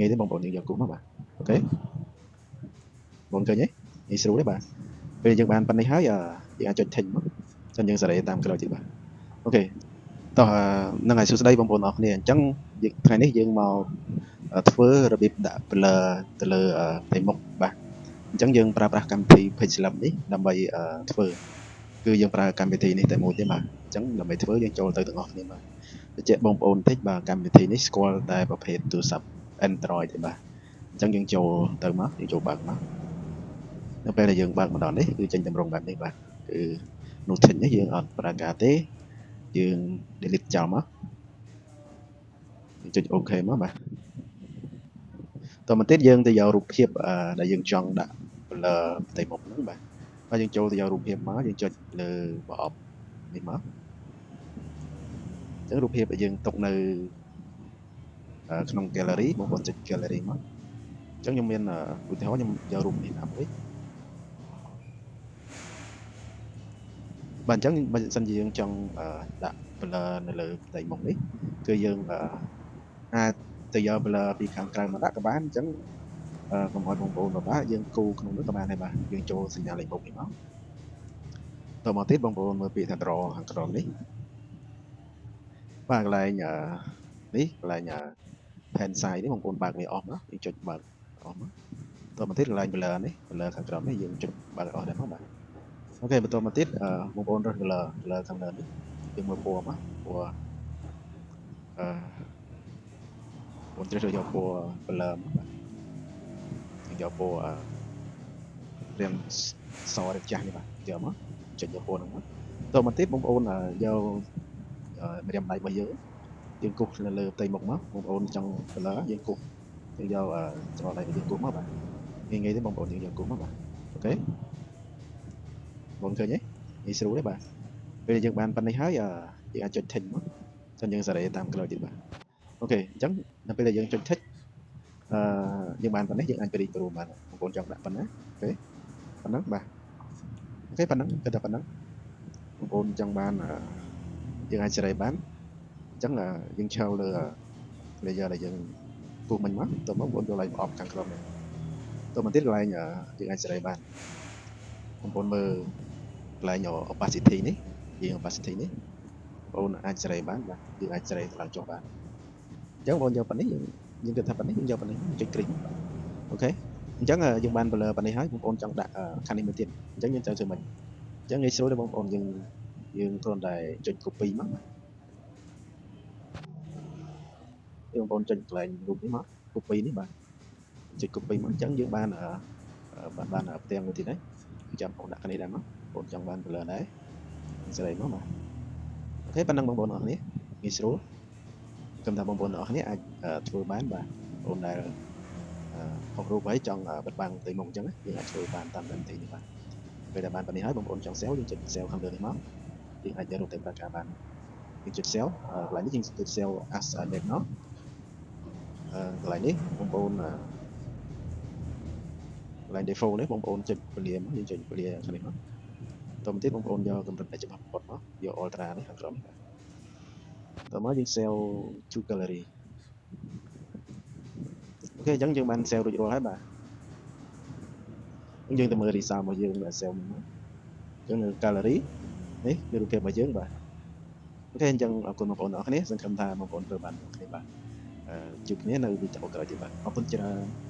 ងាយទេបងប្អូនយើងយកគូសមកបាទ OK បងឃើញទេងាយស្រួលទេបាទពេលយើងបានប៉ុណ្នេះហើយយើងអាចចុច tick មកចឹងយើងសេរីតាមក្រោយទៀតបាទ OK តោះនឹងឲ្យសួស្តីបងប្អូនអរគ្នាអញ្ចឹងថ្ងៃនេះយើងមកធ្វើរបៀបដាក់ blur ទៅលើផ្ទៃមុខបាទអញ្ចឹងយើងប្រើប្រាស់កម្មវិធី PixelLab នេះដើម្បីធ្វើគឺយើងប្រើកម្មវិធីនេះតែមួយទេបាទអញ្ចឹងដើម្បីធ្វើយើងចូលទៅទាំងអស់គ្នាបាទបញ្ជាក់បងប្អូនតិចបាទកម្មវិធីនេះស្គាល់តែប្រភេទទូរស័ព្ទ Android ទេបាទអញ្ចឹងយើងចូលទៅមកយើងចូលបើកមកនៅពេលដែលយើងបើកមកដល់នេះគឺចេញតម្រងបែបនេះបាទគឺ Nothing នេះយើងអត់ប្រើការទេយើង delete ចោលមកចុច OK មកបាទតមកទៀតយើងទៅយករូបភាពដែលយើងចង់ដាក់ blur ផ្ទៃមុខហ្នឹងបាទហើយយើងចូលទៅយករូបភាពមកយើងចុចលើប្រអប់នេះមកអញ្ចឹងរូបភាពដែលយើងទុកនៅក្នុង gallery បងប្អូនចុច gallery មកអញ្ចឹងខ្ញុំមានឧទាហរណ៍ខ្ញុំយករូបនេះណាមួយបាទអញ្ចឹងបើសិនជាយើងចង់ដាក់ blur នៅលើផ្ទៃមុខនេះគឺយើងអាចទៅយក blur ពីខាងក្រៅមកដាក់ក៏បានអញ្ចឹងកុំឲ្យបងប្អូនពិបាកយើងគូក្នុងនោះក៏បានដែរបាទយើងចូលសញ្ញាលេខបូកនេះមកតមកទៀតបងប្អូនមើលពាក្យថា draw ខាងក្រោមនេះបាទកន្លែងនេះកន្លែង pen size នេះបងប្អូនបើកវាអស់មកយើងចុចបើកអស់មកតមកទៀតកន្លែង blur នេះ blur ខាងក្រោមនេះយើងចុចបើកអស់ដែរមកបាទ OK បន្តមកទៀតបងប្អូនរើស blur blur ខាងលើនេះយើងមើលពណ៌មកពណ៌បងជ្រើសរើសយកពណ៌ blur មកបាទយើងយកពណ៌រាងសរាងចាស់នេះបាទយកមកចុចយកពណ៌ហ្នឹងមកតមកទៀតបងប្អូនយកម្រាមដៃរបស់យើងយើងគូសនៅលើផ្ទៃមុខមកបងប្អូនចង់ blur យើងគូសយើងយកច្រកដៃរបស់យើងគូសមកបាទងាយៗទេបងប្អូនយើងយកគូសមកបាទ OK បងឃើញទេងាយស្រួលទេបាទពេលយើងបានប៉ុណ្នេះហើយយើងអាចចុច tick មកចឹងយើងសេរីតាមក្រោយទៀតបាទ OK អញ្ចឹងដល់ពេលដែលយើងចុច tick យើងបានប៉ុណ្នេះយើងអាចបរិព្រមបានបងប្អូនចង់ដាក់ប៉ុណ្ណា OK ប៉ុណ្ណឹងបាទ OK ប៉ុណ្ណឹងគឺតែប៉ុណ្ណឹងបងប្អូនចង់បានយើងអាចសេរីបានអញ្ចឹងយើងឈរលើ layer ដែលយើងគូសមិញមកតមកបងប្អូនយកឡើងប្រអប់ខាងក្រោមនេះតមកទៀតកន្លែងយើងអាចសេរីបានបងប្អូនមើលកន្លែង opacity នេះយើង opacity នេះបងប្អូនអាចសេរីបានបាទយើងអាចសេរីឡើងចុះបានអញ្ចឹងបងប្អូនយកប៉ុណ្នេះយើងគិតថាប៉ុណ្នេះយើងយកប៉ុណ្នេះចុចគ្រីក OK អញ្ចឹងយើងបាន blur ប៉ុណ្នេះហើយបងប្អូនចង់ដាក់ខាងនេះមួយទៀតអញ្ចឹងយើងត្រូវធ្វើម៉េចអញ្ចឹងងាយស្រួលទេបងប្អូនយើងគ្រាន់តែចុច copy មកបងប្អូនចុចកន្លែងរូបនេះមក copy នេះបាទចុច copy មកអញ្ចឹងយើងបានបានផ្ទាំងមួយទៀតហើយចាំបងដាក់ខាងនេះដែរមកបងប្អូនចង់បាន blur ដែរសេរីមកបាទ OK ប៉ុណ្ណឹងបងប្អូនអរគ្នាងាយស្រួលខ្ញុំថាបងប្អូនអរគ្នាអាចធ្វើបានបាទបងប្អូនដែលផុសរូបហើយចង់បិទបាំងផ្ទៃមុខអញ្ចឹងយើងអាចធ្វើបានតាមកម្មវិធីនេះបាទពេលដែលបានប៉ុណ្នេះហើយបងប្អូនចង់ save យើងចុច save ខាងលើនេះមកយើងអាចយករូបទៅប្រើការបានយើងចុច save កន្លែងនេះយើងចុច save as image មកកន្លែងនេះបងប្អូនកន្លែង default នេះបងប្អូនចុចពលាមកយើងចុចពលាខាងនេះមកតទៅទៀតបងប្អូនយកកម្រិតដែលច្បាស់បំផុតមកយក ultra នេះខាងក្រោមនេះបាទតមកយើង save to gallery OK អញ្ចឹងយើងបាន save រួចរាល់ហើយបាទយើងទៅមើល result របស់យើងដែល save មកអញ្ចឹងនៅ gallery នេះគឺរូបភាពរបស់យើងបាទ OK អញ្ចឹងអរគុណបងប្អូនអរគ្នាសង្ឃឹមថាបងប្អូនធ្វើបានគ្នាបាទជួបគ្នានៅវីដេអូក្រោយទៀតបាទអរគុណច្រើន។